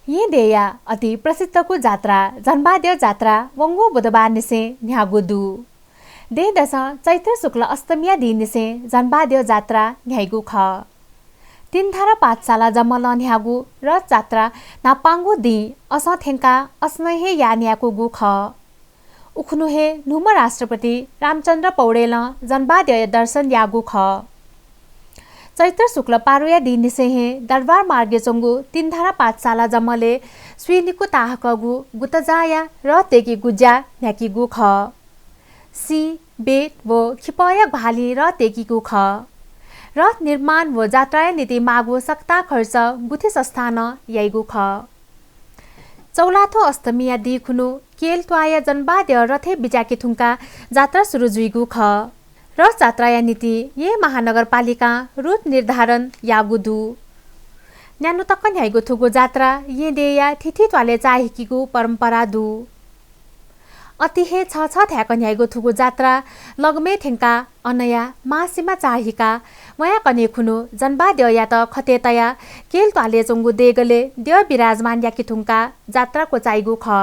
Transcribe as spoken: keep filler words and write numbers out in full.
येँ देय्‌या अति प्रसिद्धगु जात्रा जनबाद्यः जात्रा वंगु बुधबार निसें न्ह्याःगु दु। देय्‌दसं चैत्र शुक्ल अष्टमीया दिं निसें जनबाद्यः जात्रा न्ह्याइगु खः। तीनधारा पाठशाला जमलं न्ह्याःगु रथ जात्रा न्हापांगु दिं असं थ्यंकाः असनं हे यानातःगु खः। उखुन्हु हे न्हूम्ह राष्ट्रपति रामचन्द्र पौडेलं जनबाद्यःया दर्शन याःगु खः। चैत्र शुक्ल पारुया दिं निसें हे दरबार मार्गय् च्वंगु तीनधारा पाठशाला जमलय् स्वीनिकू ताहाकःगु गुतजाःया रथ देकीगु ज्या न्ह्याकीगु खः। सिँ, बेत व खिपःया ग्वाहालिं रथ देकीगु खः। रथ निर्माण व जात्राया निंतिं माःगु सकतां खर्च गुथि संस्थानं याइगु खः। चौलाथ्व अष्टमीया दिं खुन्हु केलत्वाःया जनबाद्यः रथय् बिज्याके धुंकाः जात्रा सुरु जुइगु खः। रथ जात्राया निंतिं येँ महानगरपालिकां route निर्धारण याःगु दु। न्यान्हु तक न्ह्याइगु थुगु जात्रा येँ देय्‌या थीथी त्वालय् चाःहिकीगु परम्परा दु। अथे हे छछथाय्‌क न्ह्याइगु थुगु जात्रा लग्मय् थ्यंकाः अनया मासिमा चाःहिकाः वयाकन्हय् खुन्हु जनबाद्यःयात खतय् तयाः केलत्वालय् च्वंगु देगलय् द्यः विराजमान याके धुंकाः जात्रा क्वचाइगु खः।